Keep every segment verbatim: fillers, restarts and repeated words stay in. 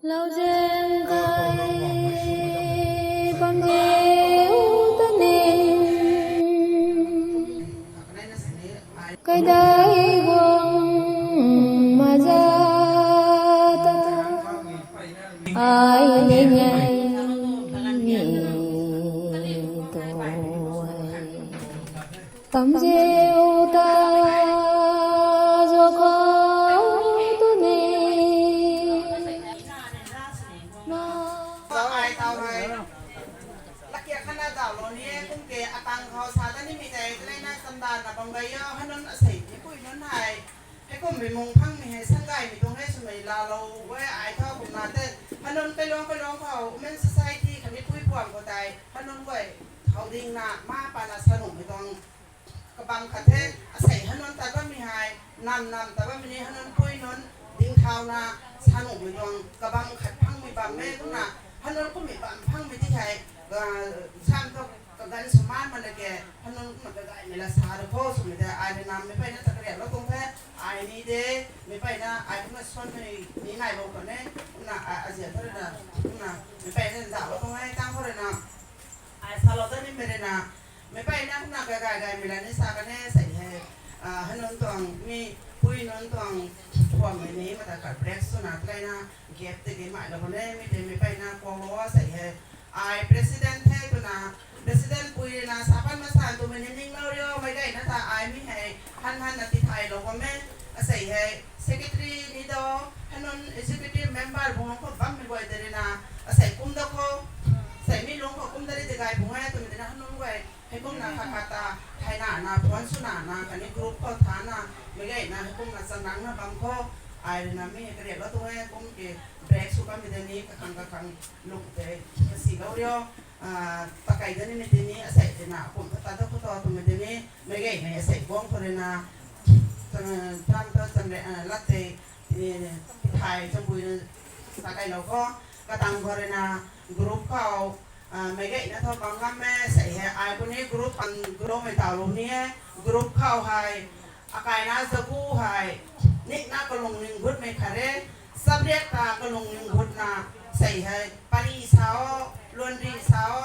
Lauzeng kai bam de u ta ni, kaidai guang maza ta, ai ni ngai ni tu ai. Tam zeu ta zo khou tu ni. Ma. Ai tau hei. Lakia khana dau lou ni e, kum ke atang khou sa ta ni mi tei, tei na sanda na bam gay yo, hanun asei ni pui nunc hei. Hei kum mi mung phang mi hei, sang gay mi tuang hei, swmei la lou e, ai thau kum na te. Hanun kai long kai long khou, Women Society khatni pui puam khou tei, hanun guay khou ding na, ma pa na sa nuh mi tuang. Kabam khat the, asei hanun ta bammei hei, nam nam ta bammei ni hanun pui nunc ding thau na, sa nuhmei tuang kabam khat phangmei bam e, kumna hanun kummei bam phangmei ti hei, ah, sam thu kaganv sw man mak na ke, hanun kumna kagaymei la sa de khou swmei tei, ai rui na mei peyna ta kariaklou tuang the, ai ni de, mei peyna ai kumna suanmei ni nai bam khou ne, kumna, ah, azia thu rui na, kumna mei peyna nzauhlou tuang e, tang khou rui na, ai salou ta ni mei rui na, mei peyna kumna kagay gaymei la ni sa kan e, sei hei, ah, hanun tuang mi, pui nunc tuang, puammei ni, mata khat break swna, tei na, gap tei gay mai lou kan e, mi tei mei peyna kuaklou a, sei hei, ai president the twna, president pui rui na, sa pan masan twmei ni ninglou rio, mei gayna ta ai mi hei, han han na tithaylou bam e, asei hei, secretary ni do, hanun executive member bung khou bammei guay tei rui na, asei kum da khou, sei mi lung khou kum da ri tei gay bung e, twmei tei na hanun guay, heikumna khat khat ta, thayna na, phone swna na, khatni group khou tha na, mei gayna heikumna changnang na bam khou, ai rui na mi hei kariaklou tuang e, kum ke break sw kanmei tei ni, kakhang kakhang lung tei, kasilou rio, ah, takai da nimei tei ni, asei tei na, kum ta ta da khou ta twmei tei ni, mei gaymei asei guang khou rui na, chang, chang ta chang le, ah, lat tei, eh, thay chang bui na, sa kailou khou, katang khou rui na, group khou, ah, mei gayna thu bam ngam e, sei hei, ai kum ni group, an group mei taw lou ni e, group khou hei, akaina zagu hei, nikna kalungning gutmei khat re, subject ta kalungning gutna, sei hei, pari sa o, luanri sa o,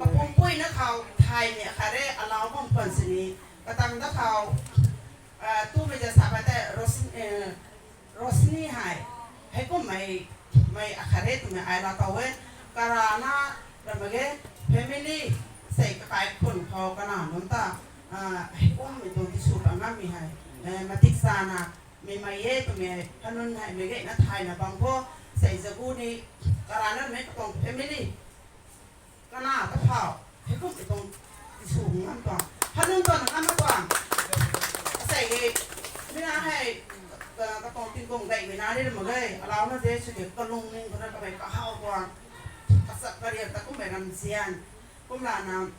kapumpuina khou thaymei khat re, alau bam khwan sini, katang da khou, ah, tumei ja sa pa tei, Ros-, eh, Rosni hei, heikummei, mei akhat re twmei ai la taw e, karana, ram mak ge, family, sei kakai khun khou kana nunc ta, ah, heikummei tuang tisw pa ngammei hei, eh, matik sana, mei mei e twmei, hanun hei mei gayna thayna bam khou, sei zagu ni, karana mei katuang family, kana ta phau, heikum tuang tisw ngam tuang, hanun tuang ngam tuang. Asei e, mi na hei, ka, katuang tingkum gaymei na ni ram mak ge, alau na de sw ke, kalungning khou na kamei kahaw tuang, kasa kariak ta kummei ramzian, kumlana,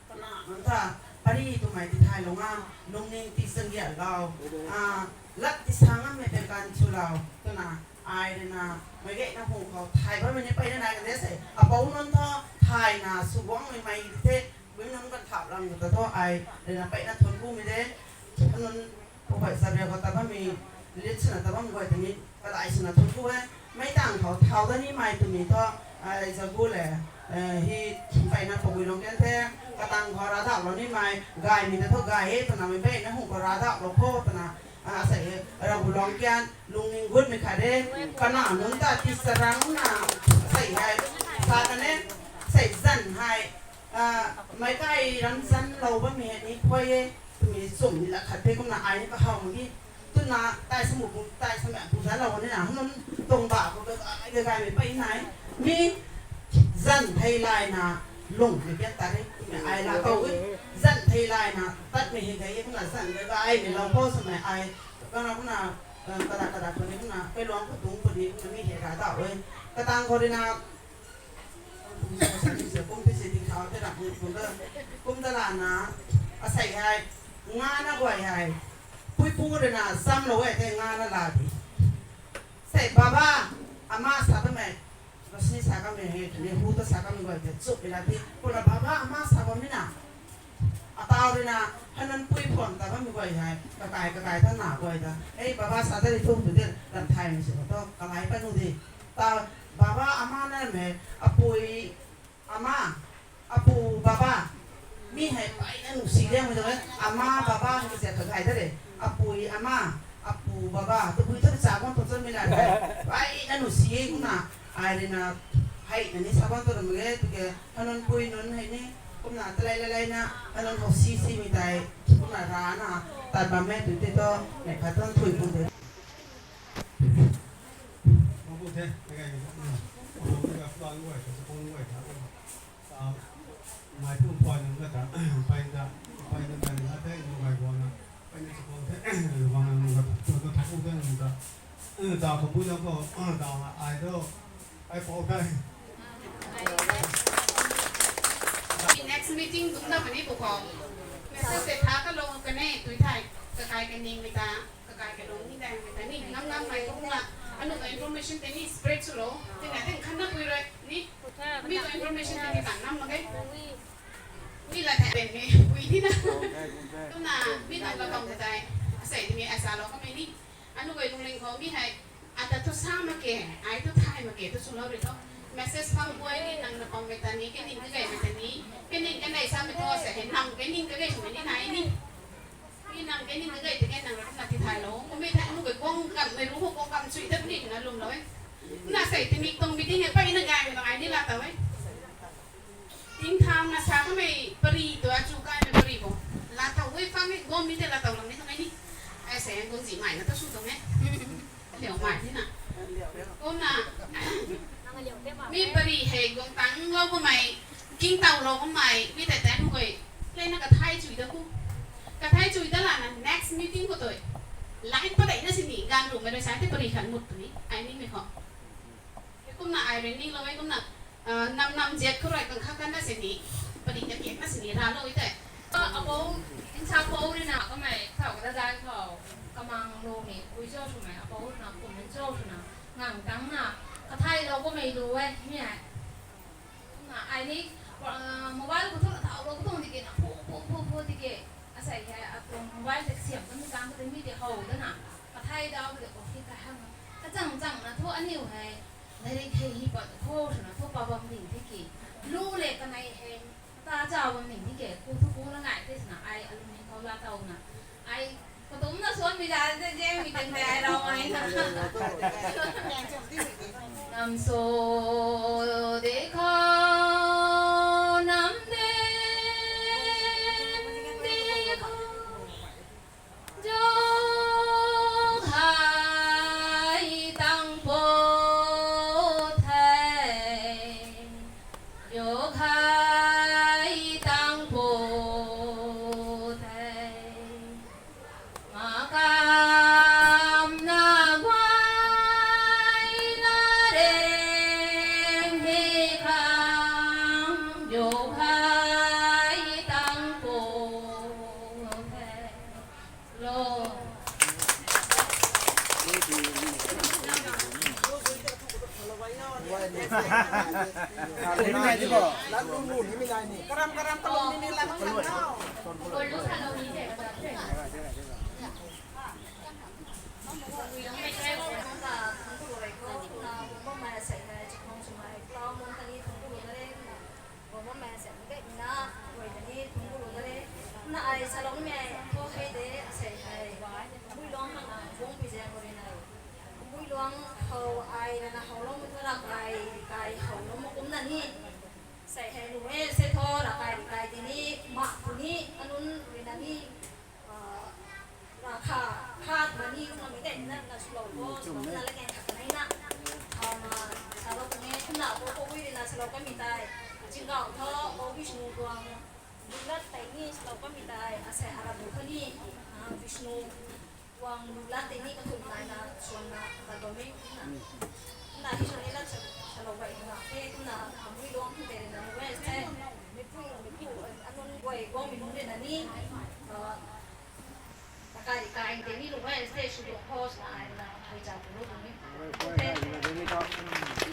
kana nunc ta, pari twmei tithaylou ngam, lungning ti changgialou, ah, lat ti sa ngammei tei kan swlou, twna, ai rui na, mei gayna hu khou, thay bammei ni peyna nai kan de sei, apou nunc thu, thayna, sw guangmei mei di the, bui nunc kan thap lang ta thu, ai rui na peyna thuanc kumei de, nunc, Pu Phai Sabriak khou ta bammei, lit swna ta bammei guay tei ni, kadai swna thuanc ku e, mei tang khou thau da nimei twmei thu, ai zagu le, eh, hi, peyna pagui lung kan the, katang khou ravdauhlou nimei, gaymei ta thu gay e, twna mei peyna hu khou ravdauhlou khou, twna, ah, sei, Ravguangc kian, lungning gutmei khat re, kana nunc ta ti charangna, sei hei, sa kan e, sei zan hei, ah, meic kai ram zanlou bammei hei ni khuay e, twmei chumni la khat the kumna ai ni kahaw mak ge, twna tai samu pu, tai samei pu zanlou nina, hanun tuang ba khou gay, gay, gaymei pey nai, mi zan thei layna, lungmei biak ta re, twmei ai la taw e, zan thei layna, tatmei hei gay e kumna zan gay, gaymei lou khou swmei ai, kana kumna, eh, kada kada khou ni kumna, kailuang khou tung khou ni kumna mi hei ravdauh e, katang khou rui na, kum ti si ding thau tei ram kum ta, kum ta lana, asei hei, ngana guay hei, puipu rui na chamlou e tei ngana la di. Sei baba, ama sa kamei, Rosni sa kamei hei, ni hu ta sa kamei guay tei chupmei la di. Kumna baba, ama sa bammei na, ataw rui na, hanunc pui phuam ta bammei guay hei, kakai kakai ta na guay ta, ei baba sa ta ri thu tu de, ram thaymei sw khou thu, kalai pat nu di. Ta baba ama na me, apui ama, apu baba. Mi hei pai na nusi liang mei de, ama baba hei kasiat ta gay da re. Apui ama, apu baba. Tabui ta cha bam tu cha mi la de. Pai na nusi e kumna. Ai rui na hei na ni sa bam tu ram ge, tu ke, hanunc pui nunc hei ni. Kumna talei lalei na, hanunc hou si si mi tei. Kumna ra na, tat bam me tu te to, mei khat tan thui pu de. Mou pu the, mei gay ni, mou pu the, fly guay, sa pon guay, ta, ta, mai pu poi nunc ka ta, pai ta, pai ta, pai ta, the, nunc gay guang na, pai na sa pon the, guang na nunc ka ta, nunc ka ta pu the, nunc ta, ta pu pu na ko, ta ai do, ai pau the. Next meeting dungc na puni pu khou. Message tei tha kalou kane tui thai. Kakai kaning mei ta, kakai kalung ni dang mei ta ni. Ngam ngam mai kumna. Anu ka information tei ni spread swlou. Tina ting khan na pui rui ni. Mi ka information tei ni tan nam mak ge. Mi la thei ben mei pui ni na. Kumna mi nang ka bam tei. Asei ti mi asa lou kamei ni. Anu ka lungning khou mi hei. Ata thu sa mak ge, ai thu thay mak ge, thu swlou rui tho. Message phang guay ni nang na pang mei ta ni, kaning kagay mei ta ni, kaning kanei sa mei tho sa hei, nang kaning kagay swmei ni nai ni. Ni nang kaning kagay ta ke nang rui na ti thay lou. Kumei thei anu kei guang kam, mei ru khou guang kam sui dat ni na lwm lou e. Na sei ti mi tuang meeting e, pai na gay mei ta ai ni la ta e. Ting tham na sa kamei pari tu achu kai mei pari bo. La tau e, kamei guang mi tei la tau lam ni kamei ni. Ai sei guang zi mai na ta sw tuang e. Liau mai ni na. Kumna, mi pari hei guang tang lou kamei, king tau lou kamei, mi tei tei hu kei. Lei na kathai chui da ku. Kathai chui da la na next meeting khou tui. Line padeih na sini, ganv ru mei rui sa tei pari khan mut tu ni. Ai ni mei khou. Kumna ai rui ning lou e kumna, ah, nam nam ziat khou rui kang kha kan na sini, pari ka kiak na sini ra lou e tei. Apou, nsa pou rui na kamei, thau ka da zan khou, kamang lu ni, pui cho swmei, apou rui na, kum ni cho swna, ngang tang na, kathai lou kamei lu e, mi ai. Na, ai ni, ah, mobile khou thu na thau lou khou tuang tiki na, phu, phu, phu, phu tiki. Asei hei, atuang mobile tei siam kan mi tang khou tei mi tei how dana. Kathai dau tei coffee kai hang. Kachang chang na thu aniu hei. Lairik hei hi pat khou swna thu pa bam ding tiki. Lu le kanei hei, ta cha bam ding tiki. Ku thu ku na ngai tei swna ai alumni khou la tau na. Ai katumna suan mi da de, de mi tang de ai rau ai na. Nam so de kha, nam de, de kha. Jo hai tang po the, jo hai tang po the. Makam na guay na reng di khang, jo hai tang po the. Lo. Karam karam kalung ni ni lam khan na. Na ai salou nimei thu hei de, asei hei. Mui luang khang na, bung pi zang ko ri na. Mui luang khou ai na na how lou mei thu rak ai, kai how lou mei kum na ni. Sei hei lu e, sei tho, rak ai, kai di ni, ma pu ni, anun ri na ni. Ah, Rakha, khat mani, kumna mi tei na, na swlou tho, swlou na la keng khat kanei na. Khou na, salou kanei, kumna, ko, ko, ui ri na, salou kamei tei. Chingkau tho, ko, Vishnu tuang, lulat tei ni, salou kamei tei, asei aram lu kha ni, ah, Vishnu tuang lulat tei ni, kathumh nai na, suan na, ta bam e, na. Na, hi suan ni la, sa-, salou bai na, he, kumna, mui luang, kumna, na, mui, se, mipui, mipui, anun, guay, guang, mi nunc ri na ni, ah, Kakai kai tei ni lu e, stage show host na ai na, ai cha tu lu ni.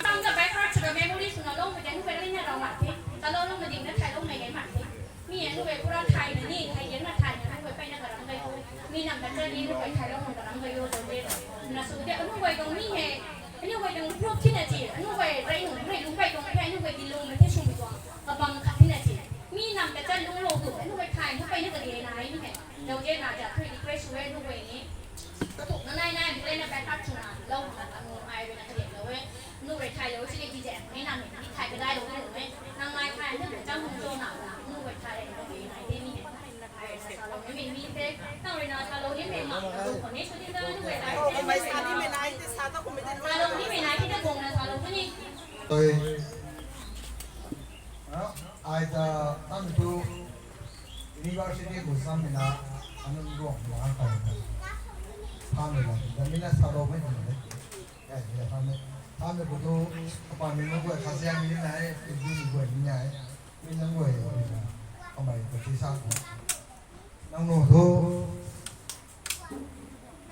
Tam ta background swna memory swna lou mei tei nu pei na rau mak the. Talou lou mei ding na thailou mei gay mak the. Mi e nu pei pura thay na ni, thay gay na thay na nu pei pei na karam gay o. Mi nam na cha ni nu pei thailou na karam gay o, tau de. Na sw de, nu pei tuang mi hei. Aniu guay tuang group thina ti, aniu guay rei nunc rei lung guay tuang the, aniu guay di lung mei the sw mei tuang kabang khat thina ti. Mi nam ta chat lung lou tu, aniu guay thay, aniu guay ni kage na ai ni he. Lou je na ja thui request sw e, aniu guay ni. Katuk na nai nai, mi le na back up sw na, lou na ta nu ai rui na kage lou e. Aniu guay thay lou si le di je, mi nam ni thay kadai lou ni lou e. Nang mai thay, aniu guay chang hung cho na, aniu guay thay lou ni nai te ni he. Tei, ah, ai ta, tam tu university khou sam mei na, anun guang ma kai na. Tham mei la, ta mi na salou mei na. Ai, mi na tham mei. Tham mei khou tu, apa mi na guay kha siang mi na e, pui mi guay mi na e. Mi na guay, kamei kati sa khou. Nang nu tu,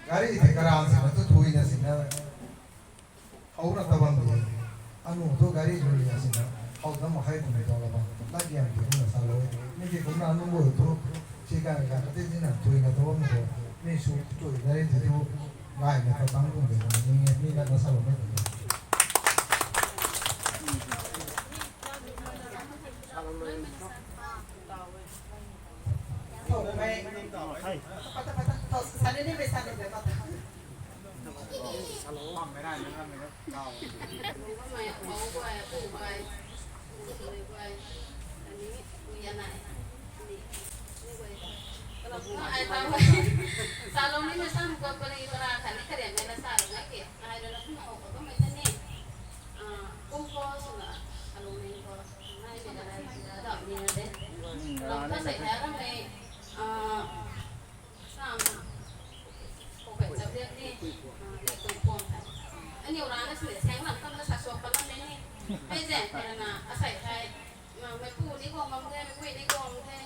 gari thei karan sina tu thui na sina. Khou na tabam di. Anu tu gari lu liang sina. Khou na mahai kum ni tau la bam. Lat liang di na salou. Mi di kum na anu lu tu. Si ka ka kati di na thui na tabam tu. Mi su thui gari di tu. Gai na tabam kum di na. Mi, mi na na salou na. Tho mei. Pata, pata, tho, sani ni mei, sani mei, pata. Mei, mau guay, pu guay, pu guay, ani, pu ya nai, ani, ni guay. Kalau pu ai tau. Salou ni mei san ko pali para kani karian mei na salou na ke. Ai rui na kum hou ko mei tani. Ah, kum ko suna, alung ni ko. Nai mei na nai da da ni na de. Lam ta sai da ra mei. Ah, sam. Ko kai chap liak ni. Ah, ni ko pom ta. Ani ura na sui seng lam tam na sa suak pa lam ni. Mei zen ko na asai thai. Ah, mei pu ni ko mam the, mei pu ni ko mam the.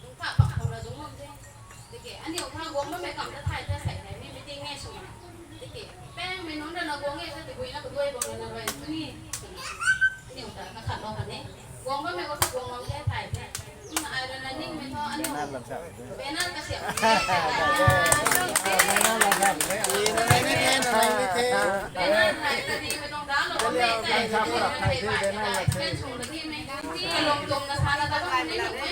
Dung pha pha khou na dung mam the. Tiki, aniu tha guang bammei kam ta thay ta sai thai, mi meeting nge sw na. Tiki, pang mei nunc rui na guang e ta tabui na kaduai bam rui na rui tu ni. Aniu ta na khat lou khat ni. Guang bammei khou ta guang bam the thay the. Kum ai rui na ning mei thu aniu. Banner kasiam. Banner thay ta ni mei tuang da lou bammei thei. Banner thay ta ni mei. Kalung tuang na sa na ta bam ni nung e.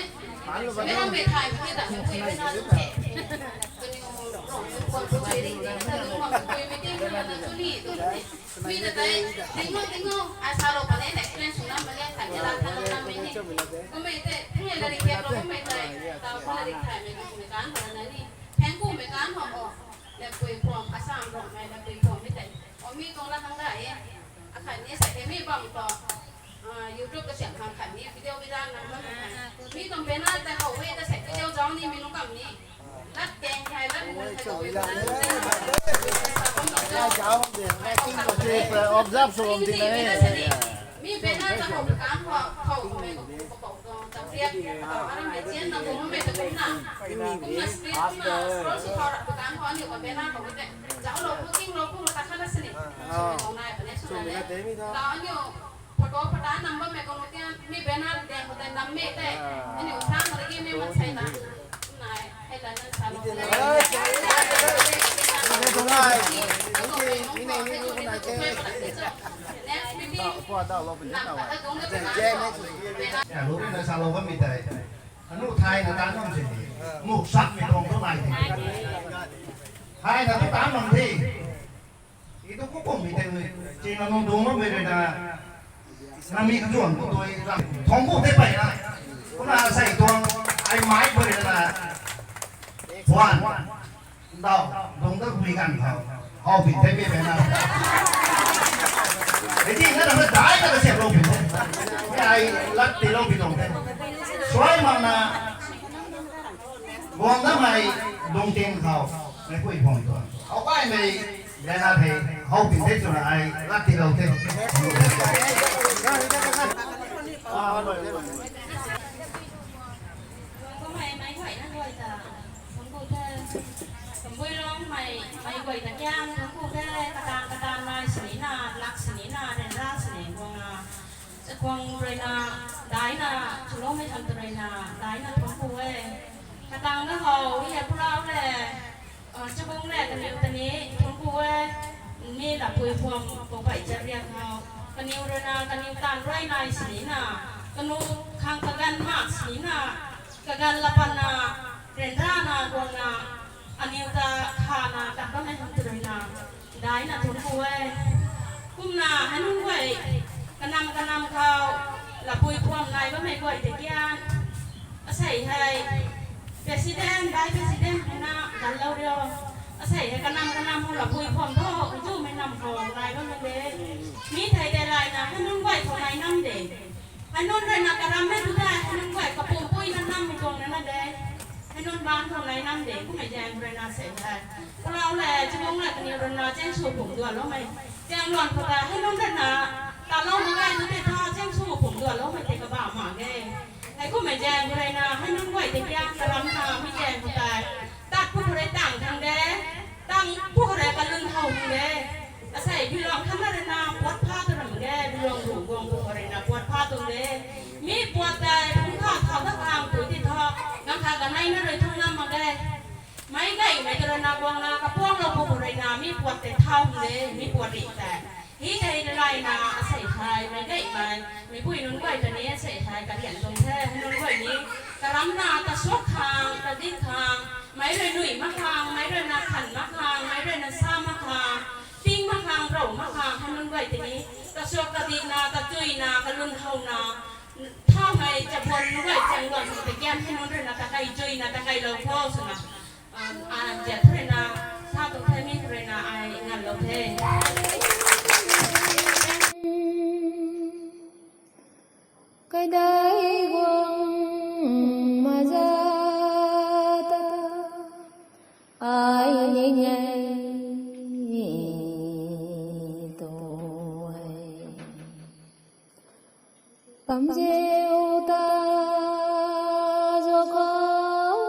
Mei nang mei thay mei ta mei banner thay. Kaniw rong kuan tu chui ring ring ta lung bam tu chui mei ting na na tu ni tu ni. Mei ta tei, ring lou, ring lou, ai salou pa le, explain sw na ma le, thay ni la, thay lou na mei ni. Kummei tei, thang e la ring kek lou, kummei tei, tau pa la ring thay mei, kummei kan, kummei na ni. Thang kummei kan, ho, ho. Lapui phuam, Assam rong mei, lapui phuam mei tei. O mi tuang la hang da e. Akhat ni sa ke mi bam ko. Ah, YouTube kasiam khang khat ni video bida nang bam. Mi tuang banner ta how e ta sa video zauc ni mi nunc kam ni. Lat keng thai lat mun thai tabui bam. Observe sw bam ti na e. Mi banner ta how kan ho, how mei ko ko ko ko ta priak. Aram mei jian na ko mei ta kum na. Kum na screen kum na scroll sw thau ra kan ho ni ko banner ko te. Zauc lou ko king lou ko ta kha na sini. Ko nai pa ne sw na le. Ta aniu Photo phata nam bammei kung tian mi banner deng khou tei nam mei tei. Aniu sang rui mei mat sei na. Nai, hei la na sa lou. Next meeting. Nam khata dung na banner. Ya, lu na sa lou bammei tei. Anu thai na tan nam sini. Muk sak mei tuang tu nai the. Thai na tu tan nam the. I tu kukum mei tei, china nung dung mak mei rui na, nami kazuan ku tui, thong ku tei pei na, kumna sei tuang, ai mai pui rui na, puan, ndau, dung ta kumei kan khou, how pin tei mei pei na. Hei ti na na dai na ka siam lou pin tei, ai lat ti lou pin tuang tei. Suai mak na, guang na mei, dung ting khou, mei pui phuam tuang. How pai mei, Dena the, how pin the twna ai lat ti lou the. Kummei mei guay na guay ta, thangc ku the. Kumbui rong mei, mei guay ta kiang, thangc ku the, katan katan nai sini na, lak sini na, ryanra sini guang na. Chakhwang rui na, dai na, chuloumei tham ta rui na, dai na thangc ku e. Katang na how, i he purau le. Ah, chabung le kaniw ta ni, thangc ku e, Mi lapui phuam khou pei chariak khou, kaniw rui na, kaniw taanv rui nai sini na, kanu khang kaganv mak sini na, kaganv lapana, ryanrana guangna, aniw ta khana tat bammei hang tu rui na, daina thun ku e. Kumna hei nunc guay, kanam kanam khou, lapui phuam nai bammei guay tei kian, asei hei, president, vice president hei na ganlou rio. Asei hei kanam kanam hou lapui phuam tho, zumei nam khou nai bammei de. Mi thei tei layna hei nunc guay khou nai nam de. Hei nunc rui na karammei tu tei, hei nunc guay kapumpuina nammei tuang na na de. Hei nunc bangc khou nai nam de, kummei zaeng rui na sei hei, palau le, chibung le, kaniw rui na chaeng sw pum duanloumei, chaeng luan khou tei hei nunc rui na talou mak ge tu tei tha, chaeng sw pum duanloumei tei kabah mak ge. Hei kummei zaeng rui na hei nunc guay tei kian karamna mi zaeng khou tei, tat pu khou rui tang thang de, tang pu khou rui kalun how thang de. Asei biluang khanna rui na puat pha tu ram ge, biluang ru guang pu khou rui na puat pha tuang de. Mi puat tei phungc kha thau dat khang pui ti tho, ganv kha ganei na rui thung nam mak ge. Meic gaymei ta rui na guangna kapuanglou pu khou rui na mi puat tei thau hang de, mi puat ri tei. Hi tei layna asei hei meic gaymei, meipui nunc guay ta ni asei hei karian tuang the, hei nunc guay ni. Karamna kasuak khang, kadik khang, meic rui nui mak khang, meic rui na khan mak khang, meic rui na sa mak khang, ting mak khang, rou mak khang, hei nunc guay tei ni. Kasuak kadikna, kachuina, kalun howna, thaumei chabuan nunc guay chaeng luan khou tei kian hei nunc rui na takai chuina, takailou khou swna, a, a, ziat thu rui na, sa tuang the mi thu rui na ai nganlou the. Kaidai guang maza ta ai ning e tu e. Kamzeu ta zo khou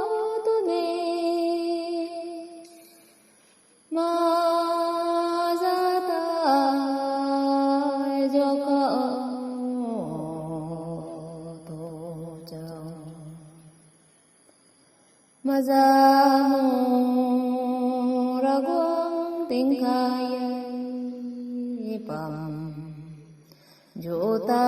tu ni, maza ta zo khou tu chau. Maza mu Ravguangc ting khat e pam, zu ta